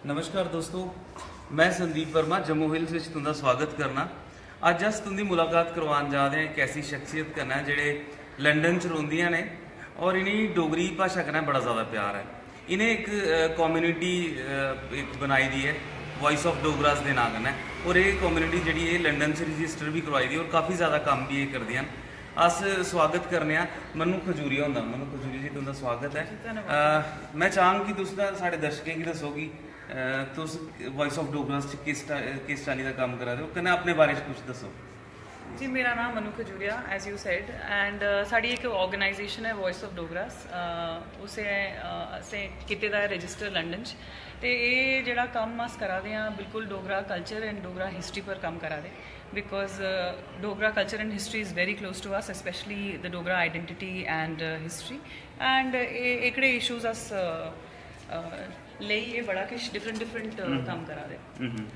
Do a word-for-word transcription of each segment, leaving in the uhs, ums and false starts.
नमस्कार दोस्तों, मैं संदीप वर्मा जम्मू हिल्स विच तुंदा स्वागत करना। अज्ज अस तुंदी मुलाकात करवान जा दे आं इक ऐसी शख्सियत कन्नै जेह्ड़े लंदन च रौंह्दियां ने और इ'नेंगी डोगरी भाशा कन्नै बड़ा ज़्यादा प्यार ऐ। इ'नें इक कम्युनिटी इक बनाई दी ऐ वॉइस ऑफ डोगरास दे नांऽ कन्नै, और एह् कम्युनिटी जेह्ड़ी ऐ लंदन च रजिस्टर बी करवाई दी और काफ़ी ज़्यादा कम्म बी एह् करदियां न। अस स्वागत करने आं मनु खजूरिया हुंदा। मनु खजूरिया जी, तुंदा स्वागत ऐ। जी, धन्नवाद। अ, मैं चाहंग कि तुस ना साढ़े दर्शकें गी दस्सो कि, अ, तुस वॉइस ऑफ डोगरास च किस टा-, किस चाल्ली दा कम्म करा दे ओ, कन्नै अपने बारे च कुछ दस्सो। जी, मेरा नाम Manu Khajuria, as you said, and, uh, साढ़ी इक ऑर्गेनाइजेशन ऐ वॉइस ऑफ डोगरास। अ, उसे, अ, असें कीते दा ऐ रजिस्टर लंदन च। ते एह् जेह्ड़ा कम्म अस करा दे आं, बिल्कुल Dogra culture and Dogra history पर कम्म करा दे, because, uh, Dogra culture and history is very close to us, especially the Dogra identity and, uh, history. And, uh, एह् एह्कड़े इशूज अस, uh, uh, लेइयै बड़ा किश डिफरेंट डिफरेंट कम्म करा दे। हम्म।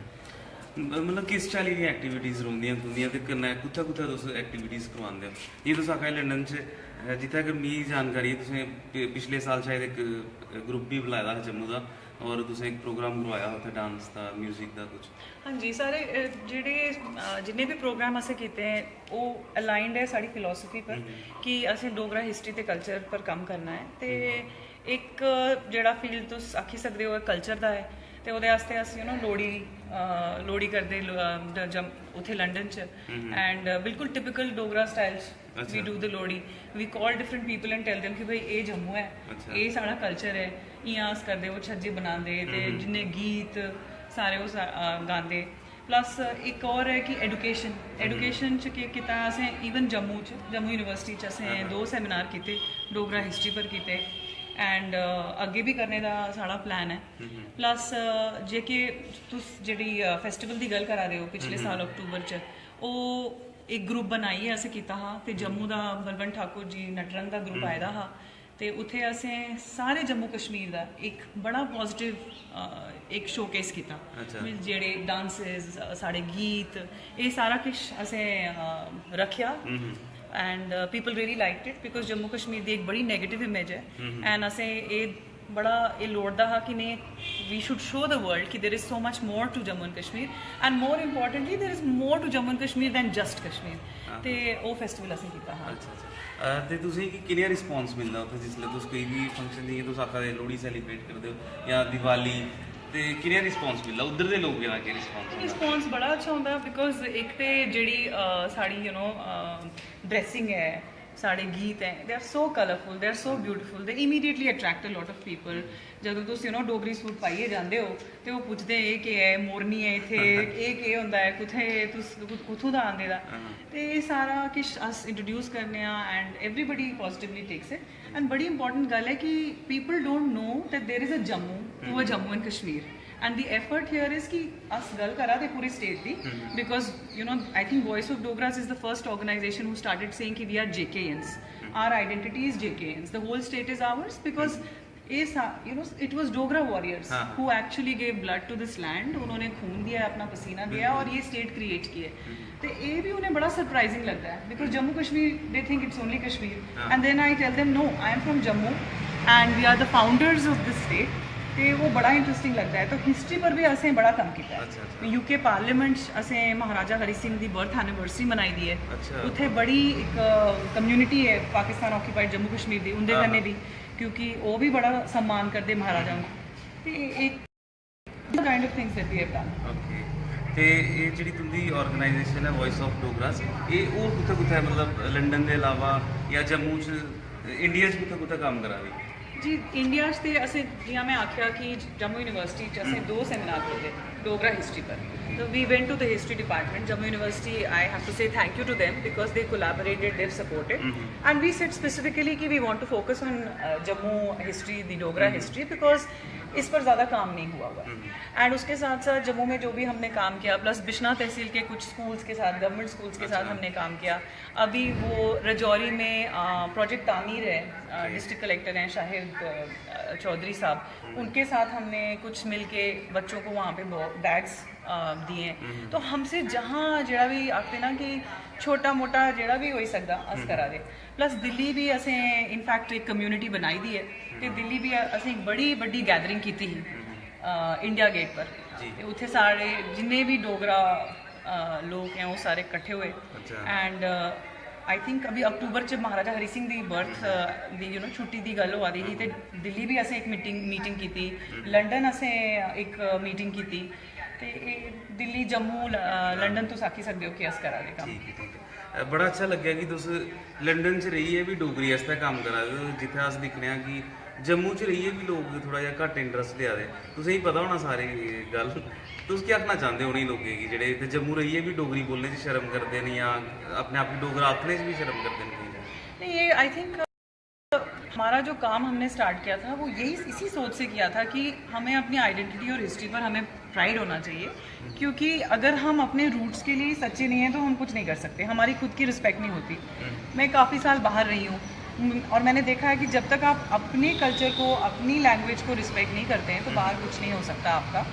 म-, मतलब किस चाल्ली दियां एक्टिविटीज रौंह्दियां तुंदियां ते कन्नै कुत्थै कुत्थै तुस एक्टिविटीज करवांदे ओ? जि'यां तुस आखा दे लंदन च, अ, जित्थै तक मिगी जानकारी ऐ, तुसें पि-, पिछले साल शायद इक, अ, ग्रुप बी बुलाए दा हा जम्मू दा, और तुसें इक प्रोग्राम करवाया हा उत्थै डांस दा, म्यूजिक दा कुछ। हाँ जी, सारे, अ, जेह्ड़े, अ, जिन्ने बी प्रोग्राम असें कीते हैं, ओह् अलाइंड ऐ साढ़ी फिलासफी पर कि असें डोगरा हिस्ट्री ते कल्चर पर कम्म करना ऐ। ते इक जेह्ड़ा फील्ड तुस आखी सकदे ओ, कल्चर दा ऐ, ते ओह्दे आस्तै अस, यू नो, लोह्ड़ी, अ, लोह्ड़ी करदे लो-, अ, द-, जम-, उत्थै लंदन च। एंड, अ, बिल्कुल टिपिकल डोगरा स्टाइल च अच्छा। We do the Lohri. We call different people and tell them कि भाई, एह् जम्मू ऐ, अच्छा। एह् साढ़ा कल्चर ऐ, इ'यां अस करदे, ओह् छज्जे बनांदे ते जिन्ने गीत सारे ओह् सा-, अ, गांदे। प्लस इक होर ऐ कि एजुकेशन, एजुकेशन च केह् कीता असें, इवन जम्मू च, जम्मू यूनिवर्सिटी च असें दो सेमिनार कीते डोगरा हिस्ट्री पर कीते, एंड, अ, अग्गें बी करने दा साढ़ा प्लान ऐ। प्लस, अ, जेह्के तुस जेह्ड़ी, अ, फेस्टिवल दी गल्ल करा दे ओ, पिछले साल अक्टूबर च, ओह् इक ग्रुप बनाइयै असें कीता हा, ते जम्मू दा बलवंत ठाकुर जी नटरंग दा ग्रुप आए दा हा, ते उत्थै असें सारे जम्मू कश्मीर दा इक बड़ा पॉजिटिव, अ, इक शोकेस कीता। अच्छा। जेह्ड़े डांसेस, अ, साढ़े गीत, एह् सारा किश असें, अ, रक्खेआ। And people really liked it, because Jammu Kashmir दी इक बड़ी नेगेटिव इमेज ऐ। एंड असें एह् बड़ा एह् लोड़दा हा कि नेईं, we should show the world कि there is so much more to Jammu and Kashmir, and more importantly there is more to Jammu and Kashmir than just Kashmir। ते ओह् फेस्टिवल असें कीता हा। अच्छा, अच्छा। अ, ते तुसें गी किनेहा रिस्पांस मिलदा उत्थै, जिसलै तुस कोई बी फंक्शन, जि'यां तुस आखा दे लोह्ड़ी सेलिब्रेट करदे ओ जां दिवाली, ते किनेहा रिस्पांस मिलदा उद्धर दे लोकें दा? केह् रिस्पांस होंदा? रिस्पांस बड़ा अच्छा होंदा, बिकॉज इक ते जेह्ड़ी, अ, साढ़ी, यू नो, ड्रेसिंग ऐ, साढ़े गीत ऐ, they are so colourful, they are so beautiful, they immediately attract a lot of people। जदूं तुस, यू नो, डोगरी सूट पाइयै जंदे ओ ते ओह् पुछदे, "एह् केह् ऐ? मोरनी ऐ इत्थै? एह् केह् होंदा ऐ? कुत्थै तुस, कुत-, कुत्थूं दा आंदे दा?" ते एह् सारा किश अस इंट्रोड्यूस करने आं and everybody positively takes it। And बड़ी इंपॉर्टेंट गल्ल ऐ कि people don't know that there is a Jammu to a Jammu and Kashmir। And the effort here is कि अस गल्ल करा दे पूरी स्टेट दी, because, you know, I think Voice of Dogras is the first organization who started saying कि we are J K Ns, our identity is J K Ns, the whole state is ours, because ये सा-, you know, it was Dogra warriors who actually gave blood to this land। उन्होंने खून दिया है, अपना पसीना दिया है और ये स्टेट क्रिएट की है। ते एह् बी उ'नें बड़ा सरप्राइजिंग लगदा ऐ, because Jammu Kashmir, they think it's only Kashmir। And then I tell them, "No, I am from Jammu and we are the founders of this state।" ते ओह् बड़ा इंटरेस्टिंग लगदा ऐ। तो हिस्ट्री पर बी असें बड़ा कम्म कीता ऐ। अच्छा, अच्छा। यूके पार्लियामेंट च असें महाराजा हरि सिंह दी बर्थ एनिवर्सरी मनाई दी ऐ। अच्छा। उत्थै बड़ी इक कम्युनिटी ऐ पाकिस्तान ऑक्यूपाइड जम्मू कश्मीर दी, उं'दे कन्नै बी, क्योंकि ओह् बी बड़ा सम्मान करदे महाराजा हुंदा। ते इक kind of things that we have done. Okay. ते एह् जेह्ड़ी तुं'दी ऑर्गेनाइजेशन ऐ वॉइस ऑफ डोगरास, एह् होर कुत्थै कुत्थै, मतलब लंदन दे अलावा जां जम्मू च, इंडिया च कुत्थै कुत्थै कम्म करा दी? जी, इंडिया च ते असें, जि'यां में आखेआ कि जम्मू यूनिवर्सिटी च असें दो सेमिनार कीते डोगरा हिस्ट्री पर। So we went to the history department, Jammu University, I have to say thank you to them because they collaborated, they've supported। And we said specifically कि we want to focus on, uh, Jammu history, the Dogra history, because इस पर ज़्यादा काम नहीं हुआ हुआ है। And उसके साथ साथ जम्मू में जो भी हमने काम किया, प्लस बिश्नाह तहसील के कुछ स्कूल्स के साथ, गवर्नमेंट स्कूल्स के साथ हमने काम किया। अभी वो रजौरी में, अ, प्रोजेक्ट तामीर है, अ, डिस्ट्रिक्ट कलेक्टर हैं शाहिद, अ, चौधरी साहब, उनके साथ हमने कुछ मिलके बच्चों को वहाँ पे बॉ-, बैग्स, अ, दिए हैं। तो हमसे जहाँ जेह्ड़ा भी आखते ना कि छोटा मोटा जेह्ड़ा भी होई सकदा, अस करा दे। प्लस दिल्ली भी असें इनफैक्ट इक कम्युनिटी बनाई दी ऐ, ते दिल्ली भी असें इक बड़ी बड्डी गैदरिंग कीती ही। इंडिया गेट पर। जी। ते उत्थै सारे जिन्ने बी डोगरा अ, लोक हैं, वो सारे इकट्ठे हुए। अच्छा। एंड आई थिंक अभी अक्टूबर च महाराजा हरि सिंह दी बर्थ दी, यू नो, छुट्टी दी गल्ल होआ दी ही, ते दिल्ली भी असें इक मीटिंग मीटिंग कीती, लंडन असें इक मीटिंग कीती, ते एह् दिल्ली, जम्मू, ल- अ, लंडन, तुस आक्खी सकदे हो कि अस करा दे कम्म। ठीक है, ठीक है। अ, बड़ा अच्छा लग्गेआ कि तुस लंडन च रेहियै बी डोगरी आस्तै कम्म करा दे ओ, जित्थै अस दिक्खने आं कि जम्मू च रेहियै बी लोक थोह्ड़ा जेहा घट्ट इंटरस्ट देआ दे। तुसें गी पता होना सारी गल्ल। तुस केह् आखना चांह्दे ओ उ'नें लोकें गी जेह्ड़े इत्थै जम्मू रेहियै बी डोगरी बोलने च शर्म करदे न जां अपने आप गी डोगरा आखने च बी शर्म करदे न केईं लोक? नहीं, ये आई थिंक हमारा जो काम हमने स्टार्ट किया था, वो यही, इसी सोच से किया था कि हमें अपनी आइडेंटिटी और हिस्ट्री पर हमें प्राइड होना चाहिए, क्योंकि अगर हम अपने रूट्स के लिए सच्चे नहीं हैं तो हम कुछ नहीं कर सकते, हमारी खुद की रिस्पेक्ट नहीं होती। मैं काफ़ी साल बाहर रही हूँ, म- और मैंने देखा है कि जब तक आप अपने कल्चर को, अपनी लैंग्वेज को रिस्पेक्ट नहीं करते हैं, तो बाहर कुछ नहीं हो सकता आपका।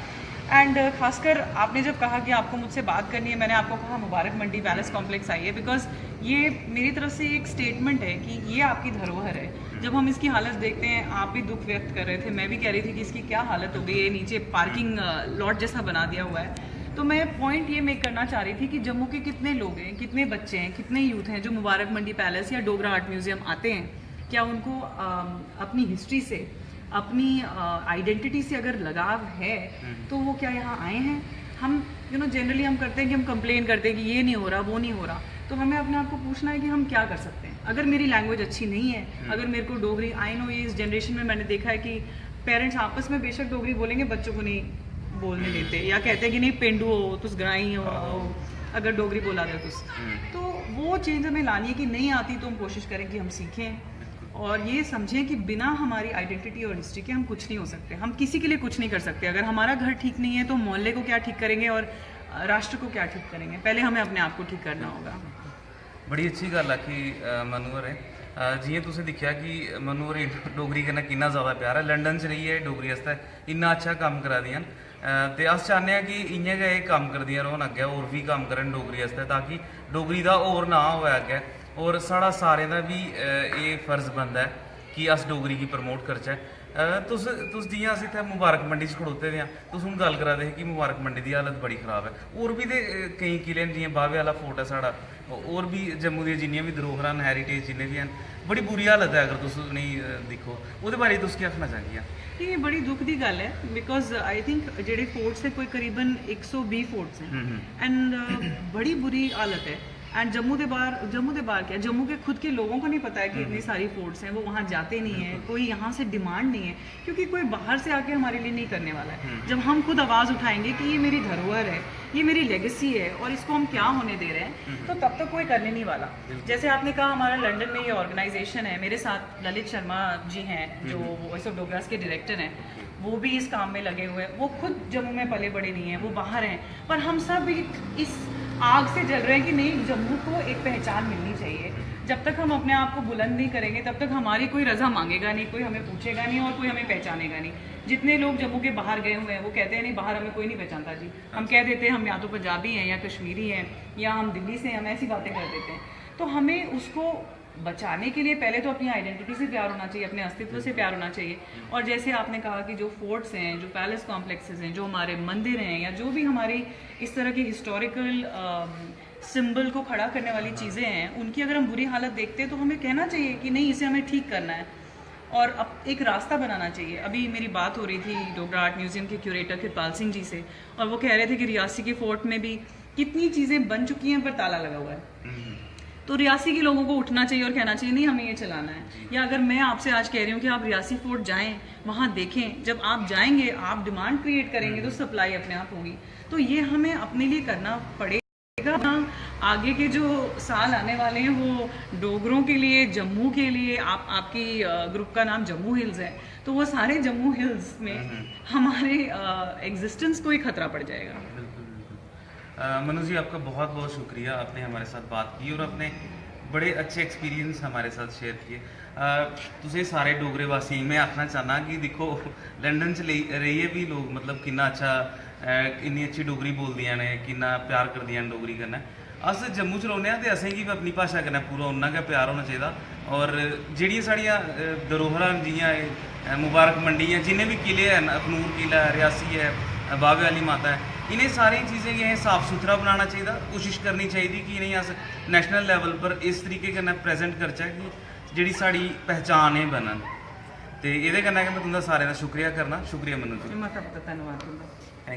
एंड खासकर आपने जब कहा कि आपको मुझसे बात करनी है, मैंने आपको कहा मुबारक मंडी पैलेस कॉम्प्लेक्स आइए, बिकॉज ये मेरी तरफ से एक स्टेटमेंट है कि ये आपकी धरोहर है। जब हम इसकी हालत देखते हैं, आप भी दुख व्यक्त कर रहे थे, मैं भी कह रही थी कि इसकी क्या हालत हो गई है, नीचे पार्किंग लॉट जैसा बना दिया हुआ है। तो मैं पॉइंट ये मेक करना चाह रही थी कि जम्मू के कितने लोग हैं, कितने बच्चे हैं, कितने यूथ हैं जो मुबारक मंडी पैलेस या डोगरा आर्ट म्यूजियम आते हैं, क्या उनको अम, अपनी हिस्ट्री से, अपनी आइडेंटिटी से अगर लगाव है, तो वो क्या यहाँ आए हैं? हम, यू नो, जनरली हम करते हैं कि हम कंप्लेन करते हैं कि ये नहीं हो रहा, वो नहीं हो रहा। तो हमें अपने आप को पूछना है कि हम क्या कर सकते हैं। अगर मेरी लैंग्वेज अच्छी नहीं है, अगर मेरे को डोगरी, आई नो, ये इस जनरेशन में मैंने देखा है कि पेरेंट्स आपस में बेशक डोगरी बोलेंगे, बच्चों को नहीं बोलने देते, या कहते हैं कि नहीं, पेंडू हो, तुस ग्राईं हो, अगर डोगरी बोला रहे हो तुस। तो वो चेंज हमें लानी है कि नहीं आती तो हम कोशिश करें कि हम सीखें, और ये समझें कि बिना हमारी आइडेंटिटी और हिस्ट्री के हम कुछ नहीं हो सकते, हम किसी के लिए कुछ नहीं कर सकते। अगर हमारा घर ठीक नहीं है तो मोहल्ले को क्या ठीक करेंगे और राष्ट्र को क्या ठीक करेंगे? पहले हमें अपने आप को ठीक करना होगा। बड़ी अच्छी गल्ल आखी अ, मनु होरें। अ, जियां तुसें दिक्खेआ कि मनु होरें डोगरी कन्नै किन्ना ज़्यादा प्यार ऐ, लंडन च रेहियै डोगरी आस्तै इन्ना अच्छा कम्म करा दियां न। अ, ते अस चाह्न्ने आं कि इ'यां गै एह् कम्म करदियां रौह्न, अग्गें होर बी कम्म करन डोगरी आस्तै, ताकि डोगरी दा होर नांऽ होऐ अग्गें, होर साढ़ा सारें दा बी अ, एह् फर्ज बनदा ऐ कि अस डोगरी गी प्रमोट करचै। अ, तुस तुस जियां अस इत्थै मुबारक मंडी च खड़ोते दे आं, तुस हून गल्ल करा दे हे कि मुबारक मंडी दी हालत बड़ी खराब ऐ। होर बी ते अ, केईं किले न, जियां बाह्वे आह्ला फोर्ट ऐ साढ़ा, होर बी जम्मू दियां जिन्नियां बी धरोहरां न, हैरीटेज जिन्ने बी हैन, बड़ी बुरी हालत ऐ। अगर तुस उ'नेंगी अ, दिक्खो, ओह्दे बारे च तुस केह् आखना चाह्गियां? ये बड़ी दुख दी गल्ल ऐ, बिकॉज आई थिंक जेह्ड़े फोर्ट्स हैं, कोई करीबन इक सौ बीह् फोर्ट्स हैं, एंड बड़ी बुरी हालत है। एंड जम्मू के बाहर, जम्मू के बाहर क्या, जम्मू के खुद के लोगों को नहीं पता है कि इतनी सारी फोर्ट्स हैं, वो वहाँ जाते नहीं हैं, कोई यहाँ से डिमांड नहीं है, क्योंकि कोई बाहर से आके हमारे लिए नहीं करने वाला है। जब हम खुद आवाज़ उठाएंगे कि ये मेरी धरोहर है, ये मेरी लेगेसी है और इसको हम क्या होने दे रहे हैं, तो तब तक कोई करने नहीं वाला। जैसे आपने कहा, हमारा लंदन में ये ऑर्गेनाइजेशन है, मेरे साथ ललित शर्मा जी हैं जो वॉइस ऑफ डोगरास के डायरेक्टर हैं, वो भी इस काम में लगे हुए हैं। वो खुद जम्मू में पले बड़े नहीं हैं, वो बाहर हैं, पर हम सब एक इस आग से जल रहे हैं कि नहीं, जम्मू को एक पहचान मिलनी चाहिए। जब तक हम अपने आप को बुलंद नहीं करेंगे, तब तक हमारी कोई रजा मांगेगा नहीं, कोई हमें पूछेगा नहीं और कोई हमें पहचानेगा नहीं। जितने लोग जम्मू के बाहर गए हुए हैं, वो कहते हैं, "नहीं, बाहर हमें कोई नहीं पहचानता जी।" हम कह देते हैं, "हम या तो पंजाबी हैं या कश्मीरी हैं या हम दिल्ली से हैं", हम ऐसी बातें कर देते हैं। तो हमें उसको बचाने के लिए पहले तो अपनी आइडेंटिटी से प्यार होना चाहिए, अपने अस्तित्व से प्यार होना चाहिए। और जैसे आपने कहा कि जो फोर्ट्स हैं, जो पैलेस कॉम्प्लेक्सेस हैं, जो हमारे मंदिर हैं, या जो भी हमारी इस तरह के हिस्टोरिकल सिंबल को खड़ा करने वाली चीज़ें हैं, उनकी अगर हम बुरी हालत देखते हैं तो हमें कहना चाहिए कि नहीं, इसे हमें ठीक करना है और अब एक रास्ता बनाना चाहिए। अभी मेरी बात हो रही थी डोगरा आर्ट म्यूजियम के क्यूरेटर कृपाल सिंह जी से, और वो कह रहे थे कि रियासी के फोर्ट में भी कितनी चीज़ें बन चुकी हैं पर ताला लगा हुआ है। तो रियासी के लोगों को उठना चाहिए और कहना चाहिए, "नहीं, हमें ये चलाना है।" या अगर मैं आपसे आज कह रही हूँ कि आप रियासी फोर्ट जाएं, वहाँ देखें, जब आप जाएंगे, आप डिमांड क्रिएट करेंगे तो सप्लाई अपने आप होगी। तो ये हमें अपने लिए करना पड़ेगा। आगे के जो साल आने वाले हैं, वो डोगरों के लिए, जम्मू के लिए, आप, आपकी ग्रुप का नाम जम्मू हिल्स है, तो वो सारे जम्मू हिल्स में हमारे एग्जिस्टेंस को ही खतरा पड़ जाएगा। बिल्कुल, बिल्कुल। अ, मनु जी, आपका बहुत बहुत शुक्रिया, आपने हमारे साथ बात की और अपने बड़े अच्छे एक्सपीरियंस हमारे साथ शेयर किए। अ, तुसें सारे डोगरे वासियें गी में आखना चाहना कि दिक्खो, लंदन च लेई रेहियै बी लोक, मतलब, किन्ना अच्छा, अ, इन्नी अच्छी डोगरी बोलदियां न, किन्ना प्यार करदियां न डोगरी कन्नै। अस जम्मू च रौह्ने आं ते असेंगी बी अपनी भाशा कन्नै पूरा उन्ना गै प्यार होना चाहिदा। और जेह्ड़ियां साढ़ियां अ, धरोहरां न, जि'यां एह् अ, मुबारक मंडी ऐ, जिन्ने बी किले हैन, अखनूर किला ऐ, रियासी ऐ, अ, बाह्वे आह्ली माता ऐ, इ'नें सारी चीज़ें गी असें साफ सुथरा बनाना चाहिदा। कोशिश करनी चाहिदी कि इ'नेंगी अस नेशनल लेवल पर इस तरीके कन्नै प्रेजेंट करचै कि जेह्ड़ी साढ़ी पहचान एह् बनन। ते एह्दे कन्नै गै में तुं'दा सारें दा शुक्रिया करना। शुक्रिया मन्नू जी। माता पिता, धन्नवाद तुं'दा।